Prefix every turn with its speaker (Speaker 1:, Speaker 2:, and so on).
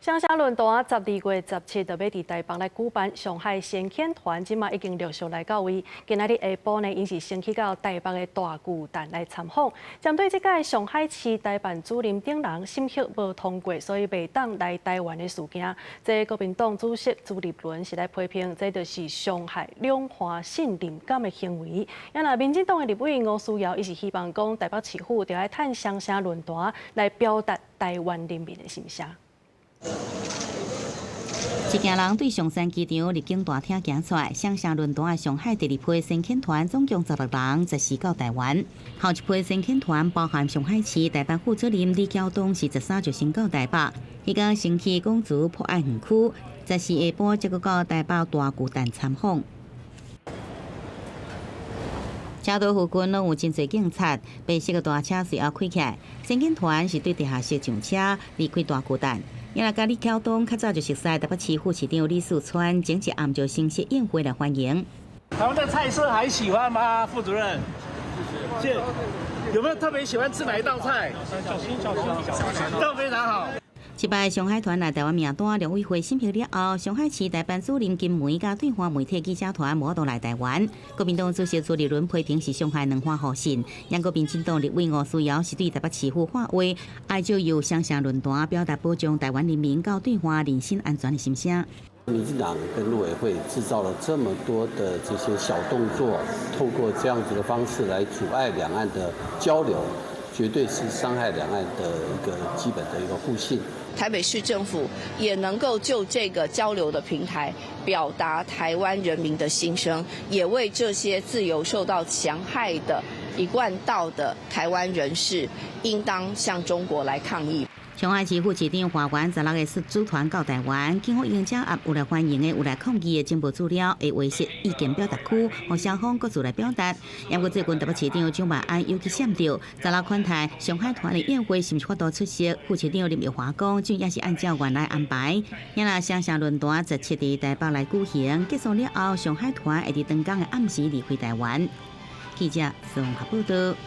Speaker 1: 雙城論壇12月17就欲佇台北來舉辦，上海先遣團這馬已經陸續來到位。今仔日下晡呢，𪜶是先去到台北的大巨蛋來參訪。針對這屆上海市台辦主任等人審核無通過，所以袂當來台灣的事件，這國民黨主席朱立倫是來批評，這就是傷害兩岸信任感的行為。啊若民進黨的立委吳思瑤，伊是希望講台北市府著愛趁雙城論壇來表達台灣人民的心聲。
Speaker 2: 一行人對松山機場入境大廳行出來，雙城論壇的上海第二批先遣團總共16人，14到台灣。後一批先遣團包含上海市台辦副主任李曉東，是13就先到台北，彼工先去公主博愛園區，14下晡才閣到台北大巨蛋參訪。車道附近攏有真濟警察，白色的大車隨後開起來，先遣團是對地下室上車離開大巨蛋。伊若佮李曉東較早就熟似台北市副市長李四川，前一暗就先設宴會來歡迎。
Speaker 3: 台灣的菜色還喜歡嗎，副主任？謝。有沒有特別喜歡吃哪一道菜？小心小心小心，都非常好。
Speaker 2: 這擺上海團來台灣名單，陸委會審核了後，上海市台辦主任金梅佮對岸媒體記者團無法度來台灣。國民黨主席朱立倫批評是傷害兩岸互信，毋過民進黨立委吳思瑤是對台北市府喊話，愛藉由雙城論壇表達保障台灣人民佮對岸人身安全的心聲。
Speaker 4: 民進黨跟陸委會製造了這麼多的這些小動作，透過這樣子的方式來阻礙兩岸的交流，絕對是傷害兩岸的一個基本的一個互信。
Speaker 5: 台北市政府也能夠就這個交流的平台，表達台灣人民的心聲，也為這些自由受到戕害的一貫道的台灣人士，應當向中國來抗議。
Speaker 2: 上海市副市長華源16個率組團到台灣，警方已經掌握有來歡迎的、有來抗議的情報資料，會劃設意見表達區，予雙方各自來表達。不過最近台北市長蔣萬安又去閃著，十六款待上海團的宴會是毋是法度出席？副市長林奕華講，這也是按照原來安排。若雙城論壇17佇台北來舉行，結束了後，上海團會佇當工的暗時離開台灣。記者綜合報道。